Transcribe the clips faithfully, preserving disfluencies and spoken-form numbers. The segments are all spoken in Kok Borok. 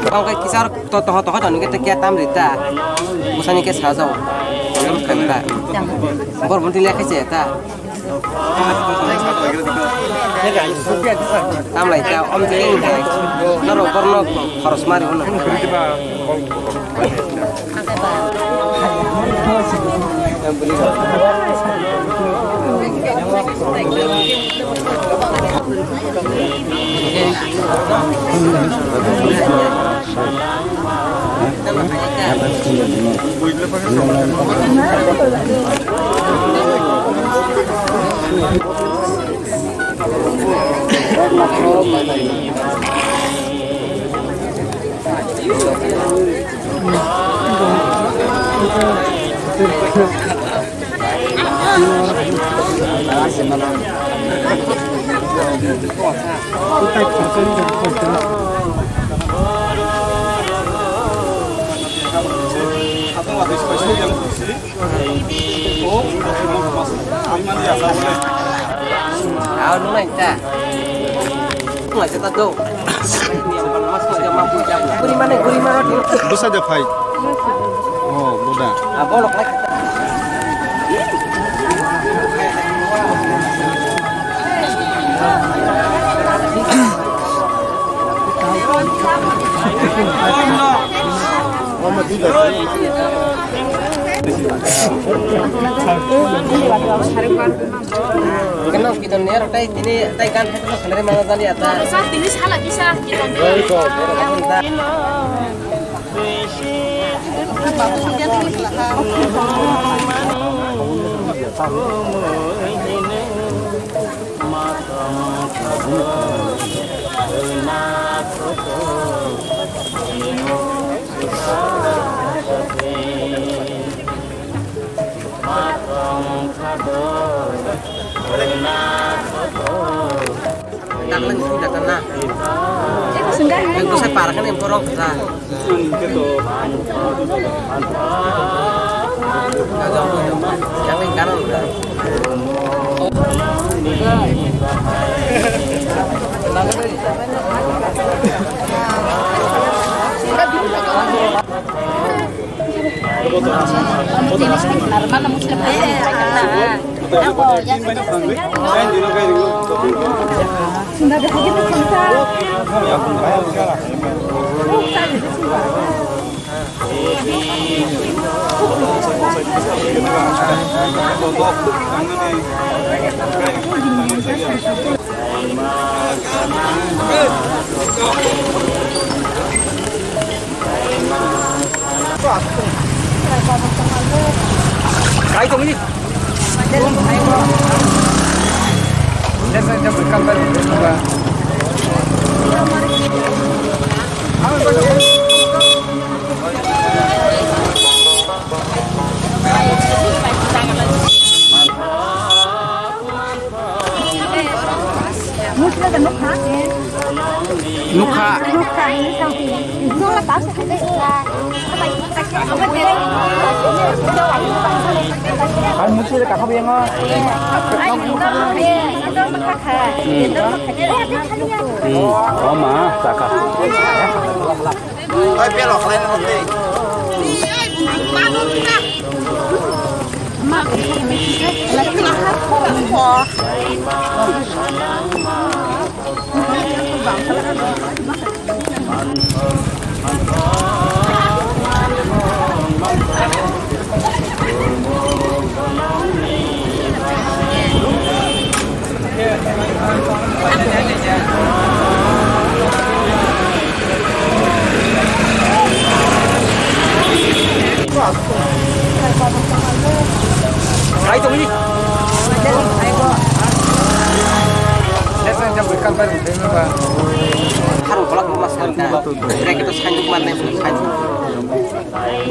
Bangkai kisar to toho toho to nungke to kya tam rita. Musani ke sajao. Belum kanda. Bor bunti lekhe che ta. Tam lai ta om tini nai. Naro borno khoros mari hono. Aw, nung nai ta. Nung nai ta do. Guri mane, guri mane. Bwsa da phai. Oh, boda. Ah, bolok lai. Keno kidon ne rok tai tini tai gan hai keno khanari mana jani ata. Sa tini sala kisa kidon. Dakle ni suda kana. Yang bisa para kan yang borok sa. Yang yang kana. Kai tongni. Nukha. Nukha. Hmm. Oh, ma, saka. Hai tongni. Harung kolak mas kan da. Rek itu sanjuk man ne sanjuk.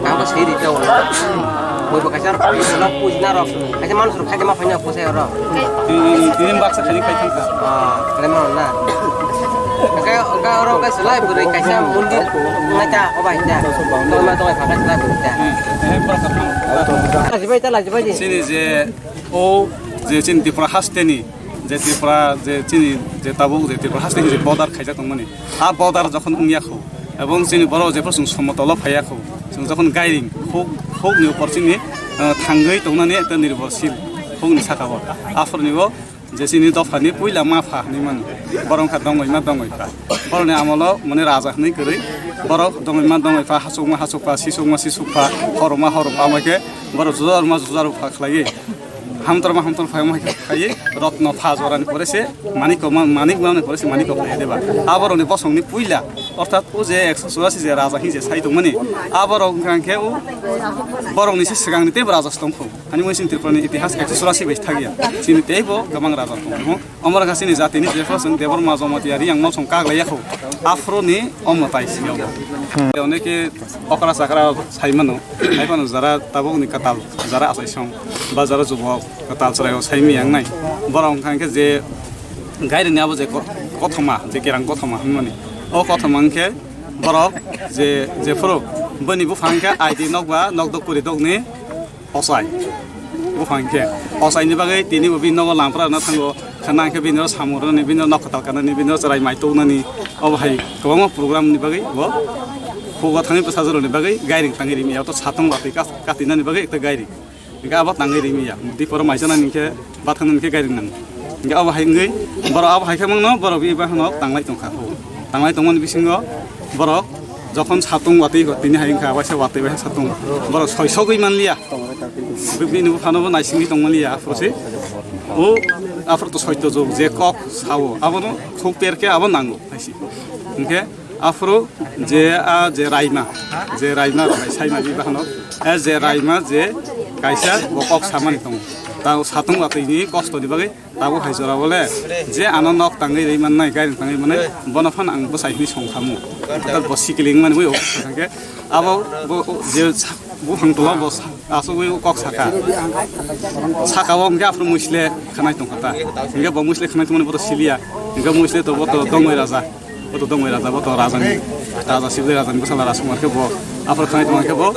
Apa sih di tahu? Bo kaisa puji na rok, kaisa manus rok khaide ma phaina pusai oro. Tini, tini baksa khaini khai thangkha. Ah, khaide ma na. Engka, engka oro engka selai bwrwi kaisa mondir nai ta, obai ta. Tongma tongma phaga selai bwrwi ta. Eh, eh, bwrwi ta. Lajibai ta, lajibai di. Chini je, o, je chini Tripura hasteni, je Tripura, je chini, je tabuk, je Tripura hasteni je border khaijak tongmani. A border jokhon wngya kho, ebong chini borok jephru chwng somotolo phaiya kho, chwng jokhon gairing huk, hukni upor chini, eh, thangwi tongnani ekta nirbhorshil hukni saka o. Aphurni o je chini dophani puila ma pha hinwi mano, borok wngkha dongoi ma dongoi pha. Borokni amolo mane raja hinwi kwrwi, borok dongoi ma dongoi pha, hachuk ma hachuk pha, sisuk ma sisuk pha, horok ma horok pha, amai khe borok jujar ma jujar pha khlaiwi. Hamtor ma hamtor phai ma khai rotno pha jorani pore se manik ko ma-, manik ma pore se manik ko phai deba. Aboroni bosongni puila orthat o je ekso churasi je raja hi je sai tongmani aborok wngkha khe o borokni se swkangni teibo raja se tongkho. Hani mui chini Tripurani itihas ekso churasi bai thagya. Chini teibo gabang raja tongkho. Omo rwkha chini jatini jephru chwng Debbarma Jamatia Riyang Mosong kaglaiya kho. Aphuruni omo tai siyao. Oneke okra chakra sai mano. Hai phano jara tabukni kwtal, jara achaisong, ba jara jubok, kwtal chwraio sai miyang nai. Borok wngkha hwnkhe je gairini abo je ko-, kothoma, je kerang kothoma hwnmani. O kothoma hwnkhe borok je, jephuru bini buphang hwnkhe aidi nokba, nokdok puri dokni ochai. Buphang hwnkhe ochaini bagwi tini bo bini nogo lampra rwna thango, khana hwnkhe bini oro samung rwnani, bini oro nok kwtal kanani, bini oro chwrai mai tubunani. Obo hai kwbangma program ni bagwi bo hugo thangwi bwsajwk rokni bagwi gairing tangwi rimi ya, to satung watwi kas-, katinani bagwi ekta gairing. Hingke abo tangwi rimi ya. Diporo maisa nani hingke bathang nani hingke gairing nang. Hingke abo hai wngwi borok abo hai khe mangno borok bi bahano tanglai tongkha. Tanglai tongmani bisingo borok jokhon satung watwi tini hai wngkha, waisa watwi waisa satung. Borok soisogwi manliya. Bini buphano bo naisingwi tongmani ya aphuru se. O aphuru to soito jok je kok sao. Abono khuk perke abo nango. Haisi. Hingke aphuru je a je raima, je raima rok hai saima bi bahano, a je raima je kaisa bo kok samani tongo. Tao satung watwi ni kosto ni bagwi tabuk hai jora bole je ano nok tangwi rwi mannai, gairing tangwi mannai, bono phano ang bwsai hwnwi song khamu. Bo sikiling mani wi hingke abo bo je buphang tola bo asugwi kok saka. Saka o hingke aphuru muisle khanai tongkha ta. Hingke bo muisle khanai tongmani bo to siliya. Hingke muisle to bo to dongoi raja. Bo to dongoi raja, bo to rajani, raja Sibli rajani bwsala Rajkumar khe bo aphuru khanai tongma khe bo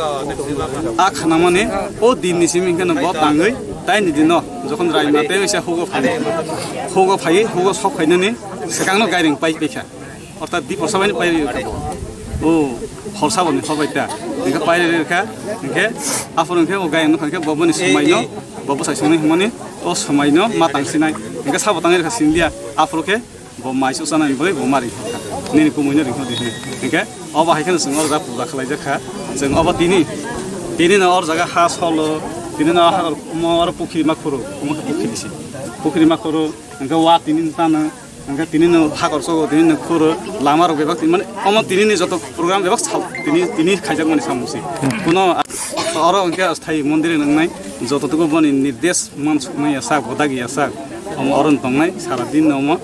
a khanamani o din ni simi hingke no bo tangwi taini dino jokhon raima tei waisa hugo phai, hugo phai, hugo sok phainani swkangno gairing pai paikha. Orthat di porsa bai pai rikha bo. O horsa bo ni hor bai ta. Hingke pai rikha, hingke aphuru hingke o gairing no kha hingke bo boni swmaino, bo bwsai songni hwnmani o swmaino ma tang sinai. Hingke sabo tangwi rikha sindiya, aphuru khe bo mai susa nani bagwi bo mari. Nini kumui no ringkha di hwnwi. Hingke obo hai kheno chwng o jaga puja khlai jak kha. Chwng obo tini, tini no o jaga ha solo, tini no ha omo oro pukhri ma khuru, omo khe pukhri si. Pukhri ma khuru, hingke wa tini tano, hingke tini no hakor sogo, tini no khuru, lama rok bebak tini mane omo tini ni joto program bebak sal, tini, tini khaijak mani samung si. Kuno oro hingke asthai mondir nang nai, joto tuku boni nirdesh man suknai ya sak, bodak ya sak, omo oro tong nai, sara din no omo.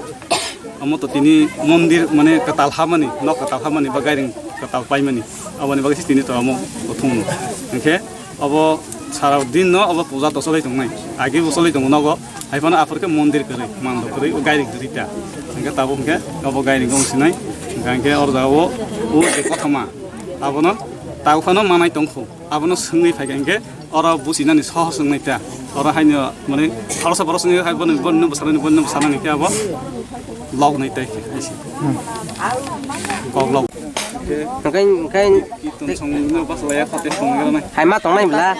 Omo to tini mondir mane kwtal hamani, nok kwtal hamani ba gairing kwtal paimani. Aboni bagwi se tini to omo kuthum no. Hingke obo sara din no obo puja to cholai tongnai. Age bo cholai tongo nogo. Hai phano aphuru khe mondir kwrwi, mando kwrwi, o gairing kwrwi ta. Hingke tabuk hingke obo gairing wng sinai. Hingke oro jaga o, o je kothoma. Abono tabuk phano manai tongkhu. Abono swngwi phaikha hingke oro businani sohos wngnai ta. Oro haino mane khoroksa borok swngwi hai bono, bono bwsanani, bono bwsanani khe abo log nai tai khe hai se. Kok log. Hingke, hingke Kiton songno bwsalaia khate songno nai. Hai ma tongnai bwla.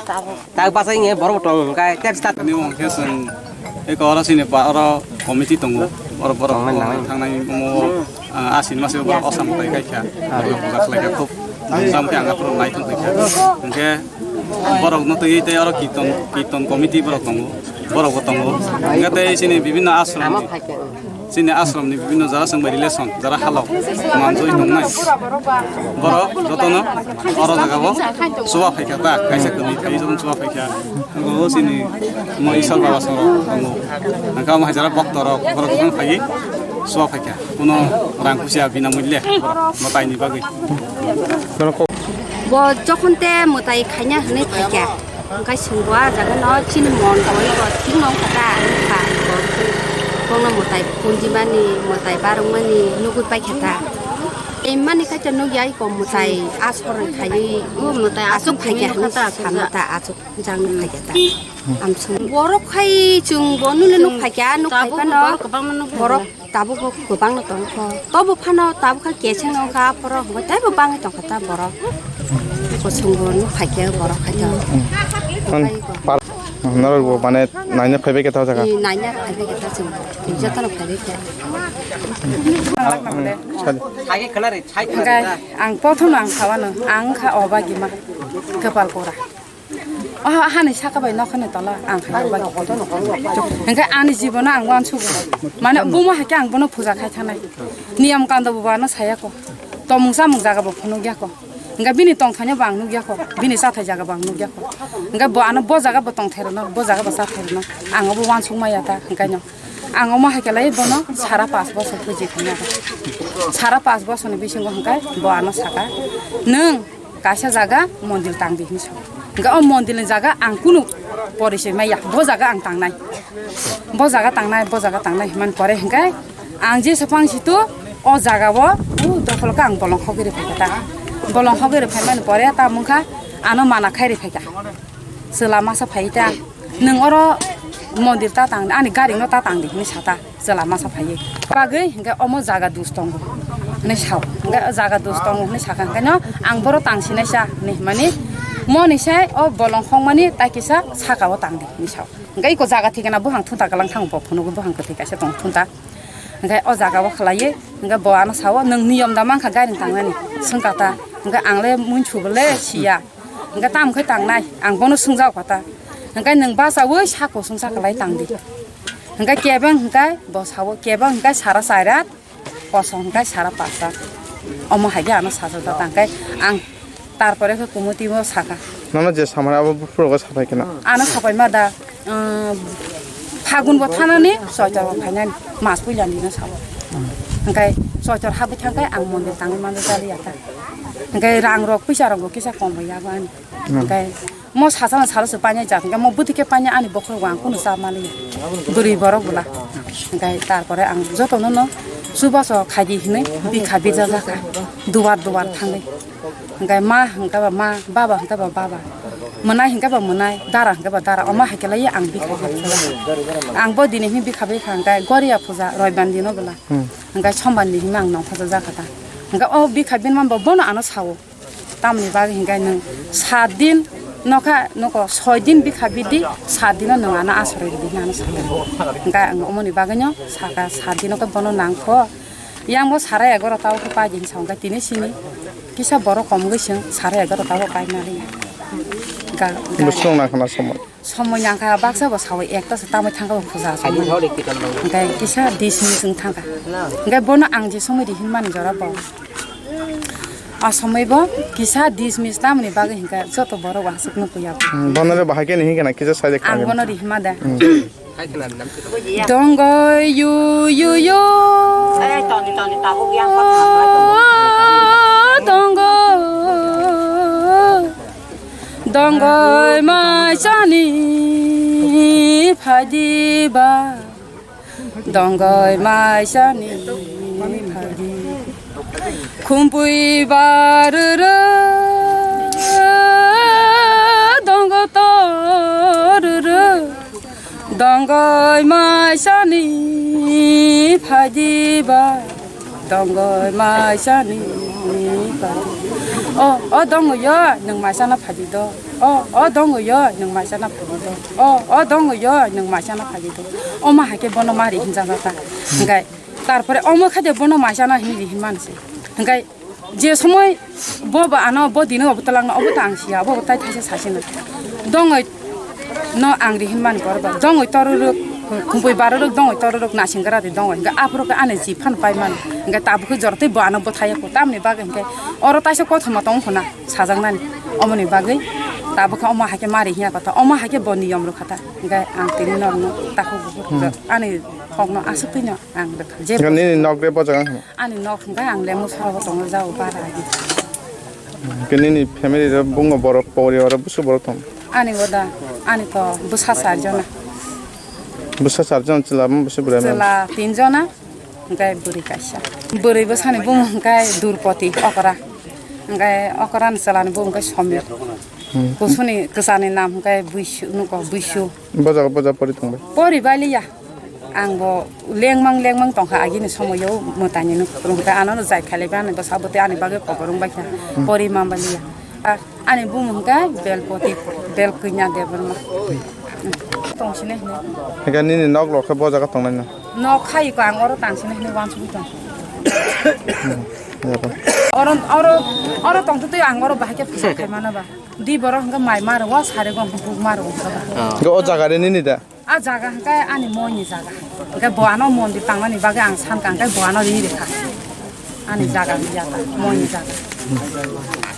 Tak bwsai nge borok tong hingke tep start. Ani wng khe chwng eko oro chini pa oro committee tongo. Oro borok thangnai, thangnai omo, ah, asin mase borok osam tai kai kha. Borok puja khlai kha khub. Jam khe ang aphuru nai thang kha. Hingke borok no twi tei oro kirtan, kirtan committee borok tongo, borok bo tongo. Hingke tei chini bibinno ashram ni, chini ashram ni bibinno jara chwng bai relation, jara halok manjui tongnai. Borok jotono oro jaga o chuba phaikha ta, kaisa kwrwi phai jotono chuba phaikha. Bo chini mo Isor baba sorok tongo. Hingke omo hai jara bokto rok borok jotono phai chuba phaikha. Kuno rang kusia bina mulle borok mwtai ni bagwi. Bo jokhon te mwtai khaina hwnwi phaikha, Hwnkhe chwngbo ah jaga no chini mon tongwi bo thik no wngkha ta, wngkha. Bono mwtai punjimani, mwtai barwkmani nugwi paikha ta. Emani kaitor nukya iko mwtai asor khaiwi, o mwtai aswk aswk phaikya hinwi nukha ta, sana ta, aswk jang nuk phaikya ta. Amsong borok khai chwng bo nule nuk phaikya, nuk phaikha no borok kwbangma nuk borok. Tabuk bo kwbangno tongkho. Tobo phano tabuk kha keseng wngkha, aphoro hwnkhe teibo bangwi tongkha ta borok. Kusung bo nuk phaikhe borok khai ta. Norok bo mane naina phaibai khe ta o jaga. Ni naina phaibai khe ta chwng. Jotono phaibai khe. Hwnkhe ang prothom no ang sawano, ang kha Obagima Gopalpura. Oh, hani saka bai nokhani tola ang kha ba. Hwnkhe ani jibono ang uansugo. Mane bumo hai khe ang bono puja khai thanai. Niyam kando bo ano saya ko. Tomung samung jaga bo phunuk ya ko. Hwnkhe bini tongthai no bo ang nuk ya ko. Bini chathai jaga bo ang nuk ya ko. Hwnkhe bo ano bo jaga bo tongthai rwno, bo jaga bo chathai rwno. Ang obo uansuk maya ta hwnkhe no. Ang omo hai khe lai bono sara pas bosor puji khaina. Sara pas bosor ni bisingo hwnkhe bo ano saka. Nwng kaisa jaga mondir tang di hinwi sa. Hwnkhe o mondir ni jaga ang kunu porisoi maya, bo jaga ang tangnai. Bo jaga tangnai, bo jaga tangnai himani pore hwnkhe ang je sephang situ o jaga o u dokhol khe ang bolong hogwi rwphaikha ta. Bolong hogwi rwphaimani pore ta mungkha ano mana khai rwphaikha. Chwla masa phai ta. Nwng oro mondir ta tang, ani gari no ta tang di hinwi sa ta. Chwla masa phaiwi bagwi hwnkhe omo jaga dus tongo hinwi sao. Hwnkhe o jaga dus tongo hinwi sakha hwnkhe no ang boro tang sinai sa hinwi himani moni sai o bolong hongmani tai kisa saka o tang di hinwi sao. Hwnkhe iko jaga thikena buphang thunta kwlang thango bo phunugo buphang kwthwi kaisa tong thunta. Hwnkhe o jaga o khlaiwi hwnkhe bo ano sao nwng niyom da mankha gari tangnani swngkha ta. Hwnkhe ang le munsubole siya. Hwnkhe tamo khe tangnai, ang bono swngjak kha ta. Hwnkhe nwng bachaui sako swngsa kwlai tang di. Hwnkhe kebeng hwnkhe bo sao, kebeng hwnkhe sara chairat, kosong hwnkhe sara pasa. Omo hai khe ano sajak da tang khe ang tarpore khe kumuti o sakha. Nono je samani abo buphuru go sapai kheno. Ano sapai ma da, um, Phagun bo thanani, Choitor bo phainani, mas puilani no sao. Hwnkhe Choitor habwi thangkhe ang mondir tangwi manjak jaliya ta. Hwnkhe rang rok, pisa rok bo kisa kom bai yago ani. Hmm. Hwnkhe mo sachano salo se painai jak, hwnkhe mo bwtwi khe painai ani bokhorok bo ang kunu cha maliya. Bwrwi borok bwla. Hwnkhe tarpore ang jotono no chubaso khaidi hinwi bikha bija jakha. Duar duar thangwi. Hwnkhe ma hwnkhe ba ma, baba hwnkhe ba baba. Mwnai hwnkhe ba mwnai, dara hwnkhe ba dara. Omo hai khe lai ang bikha bikha. Ang bo dini hwnwi bikha bikha hwnkhe Goria puja Roibar dino bwla. Hmm. Hwnkhe Sombar ni hwnwi ang nongkha jakha ta. Hwnkhe o bikha bini mama bo bono ano sao. Tamoni bagwi hwnkhe nwng sat din nokha noko soi din bikha bidi, sat dino nwng ano aswrwi rwdi hwnwi ano sakha. Hwnkhe ang omoni bagwino sakha sat dino khe bono nangkho. Yang bo sara egaroh ta o khe pai di hinwi sa hwnkhe tini sini kisa borok kom wngwi chwng sara egaroh ta o pai nari. Ga-, ga-, Bwswk nang khna somoi? Somoi nang kha baksa bo sawi ekta se tamwi thang kha bo puja somoi. Hwnkhe kisa dismiss wng thang kha. Hwnkhe bono ang je somoi ri hinmani jora bo. A somoi bo kisa dismiss tamoni bagwi hwnkhe joto borok wasuk nukya. Hmm, bono le bahai khe ni hwnkhe na kisa sai de. Ang bono ri hinma de. Hmm. Dongoi yu yu yo. Eh, toni, toni, tabuk yang kok thamlai tongo. Dongoi. Dongoi maisani phaidi ba. Dongoi maisani phaidi. Khumpui barwrwk dongo torwrwk. Dongoi maisani phaidi ba, dongoi maisani phaidi. O, o dongoi yo, nwng maisana phaidi do. O, o dongoi yo, nwng maisana phaidi do. O, o dongoi yo, nwng maisana phaidi do. Omo hai khe bono mari hinjak ta. Hwnkhe tarpore omo khe de bono maisana hinwi ri hinmani se. Hwnkhe Je somoi bo ba ano bo dino obo twlangno obo ta ang siya, obo tai thaisa sasino. Dongoi no ang ri hinmani borok ba, dongoi tororok, khumpui barorok, dongoi tororok, nasing gra de dongoi. Hwnkhe aphuru khe ani ji phan pai mano. Hwnkhe tabuk khe jora tei bo ano bwthai ya kho. Tamni bagwi hwnkhe oro taisa kothoma tong kho na sajaknani. Omoni bagwi tabuk khe omo hai khe mari hinya kotha. Omo hai khe bo niyom rw kha ta. Hwnkhe ang tini norokno takhuk bukhuk ani kokno aswk twi no ang rw kha. Je Nini nok de bo jaga wngkha? Ani nok hwnkhe ang Lemsora o tongo, jao bara agi. Hwnkhe nini family rok bungo borok, poribar rok busu borok tong? Ani boda, ani to bwsa char jona. Bwsa char jona, chwla bwsa bwrwi? Chwla tin jona, hwnkhe bwrwi kaisa. Bwrwi bwsani bumung hwnkhe Durpoti okra. Hwnkhe okrani chwlani bumung hwnkhe Somir. Hmm. Kusuni kwchani nam hwnkhe Buisu, nuko Buisu. Bojago boja pori tongbai? Pori baliya. Ang bo lengmang lengmang tongkha agini somoyo mwtaini nuk rungkha ano no jai khalai ba ani bwsa bwtwi ani bagwi kobor wng baikha. Hmm. Pori mambaliya. A-, ani bumung hwnkhe Belpoti, Belkwinya Debbarma. Tongsinai hinwi. Hwnkhe nini nok lokhe bo jaga tongnai no? Nok khai ko ang oro tangsinai hinwi wansugwi tong. Hmm. Yabo. Oro, oro, oro tongtwtwi ang oro bahai khe pisa khai mano ba. Di borok hwnkhe mai maro, sari go hwnkhe buk maro wngkha ba. Oh. Hwnkhe o jaga re nini da? A jaga hwnkhe ani moini jaga. Hwnkhe bo ano mondir tangmani bagwi ang sankha hwnkhe bo ano ri rikha. Ani jaga ni jaga, moini jaga.